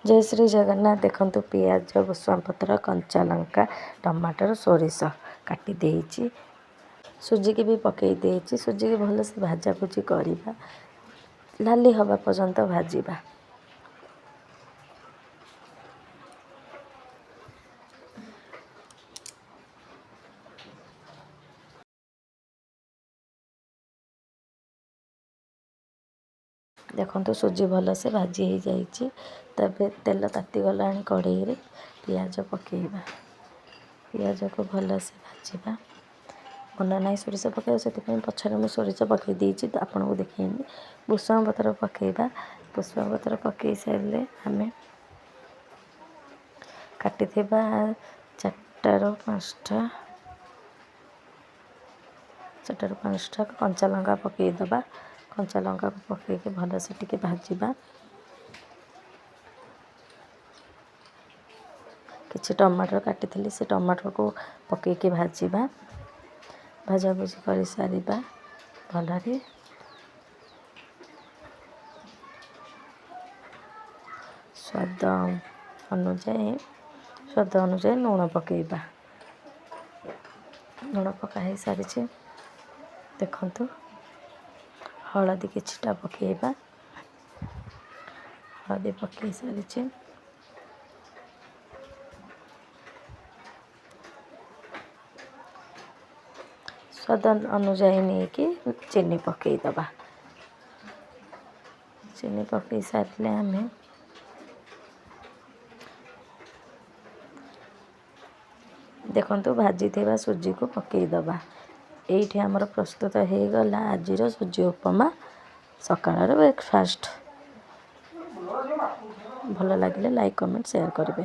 ଜୟ ଶ୍ରୀ ଜଗନ୍ନାଥ। ଦେଖନ୍ତୁ, ପିଆଜ, ଭୃସଙ୍ଗ ପତ୍ର, କଞ୍ଚା ଲଙ୍କା, ଟମାଟର, ସୋରିଷ କାଟି ଦେଇଛି। ସୁଜିକି ବି ପକାଇ ଦେଇଛି। ସୁଜିକି ଭଲସେ ଭାଜାଭୁଜି କରିବା, ଲାଲି ହେବା ପର୍ଯ୍ୟନ୍ତ ଭାଜିବା। ଦେଖନ୍ତୁ, ସୁଜି ଭଲସେ ଭାଜି ହେଇଯାଇଛି। ତେବେ ତେଲ ତାତିଗଲାଣି କଢ଼େଇରେ, ପିଆଜ ପକାଇବା। ପିଆଜକୁ ଭଲସେ ଭାଜିବା। ମନେ ନାହିଁ ସୋରିଷ ପକାଇବା, ସେଥିପାଇଁ ପଛରେ ମୁଁ ସୋରିଷ ପକାଇ ଦେଇଛି, ତ ଆପଣଙ୍କୁ ଦେଖେଇନି। ଭୃସଙ୍ଗ ପତ୍ର ପକାଇବା। ଭୃସଙ୍ଗ ପତ୍ର ପକାଇ ସାରିଲେ ଆମେ କାଟିଥିବା 4ଟାରୁ 5ଟା କଞ୍ଚା ଲଙ୍କା ପକାଇଦେବା। କଞ୍ଚା ଲଙ୍କାକୁ ପକାଇକି ଭଲସେ ଟିକେ ଭାଜିବା। କିଛି ଟମାଟର କାଟିଥିଲି, ସେ ଟମାଟରକୁ ପକାଇକି ଭାଜିବା। ଭାଜାଭୁଜି କରିସାରିବା ଭଲରେ। ସ୍ୱାଦ ଅନୁଯାୟୀ ଲୁଣ ପକାଇବା। ଲୁଣ ପକା ହେଇସାରିଛି, ଦେଖନ୍ତୁ। ହଳଦୀ କିଛିଟା ପକାଇବା। ହଳଦୀ ପକାଇ ସାରିଛି। ସ୍ୱାଦ ଅନୁଯାୟୀ ନେଇକି ଚିନି ପକାଇଦେବା। ଚିନି ପକାଇ ସାରିଲେ ଆମେ ଦେଖନ୍ତୁ, ଭାଜିଥିବା ସୁଜିକୁ ପକାଇଦେବା। ଏଇଠି ଆମର ପ୍ରସ୍ତୁତ ହେଇଗଲା ଆଜିର ସୁଜି ଉପମା, ସକାଳର ବ୍ରେକଫାଷ୍ଟ। ଭଲ ଲାଗିଲେ ଲାଇକ୍, କମେଣ୍ଟ, ସେୟାର କରିବେ।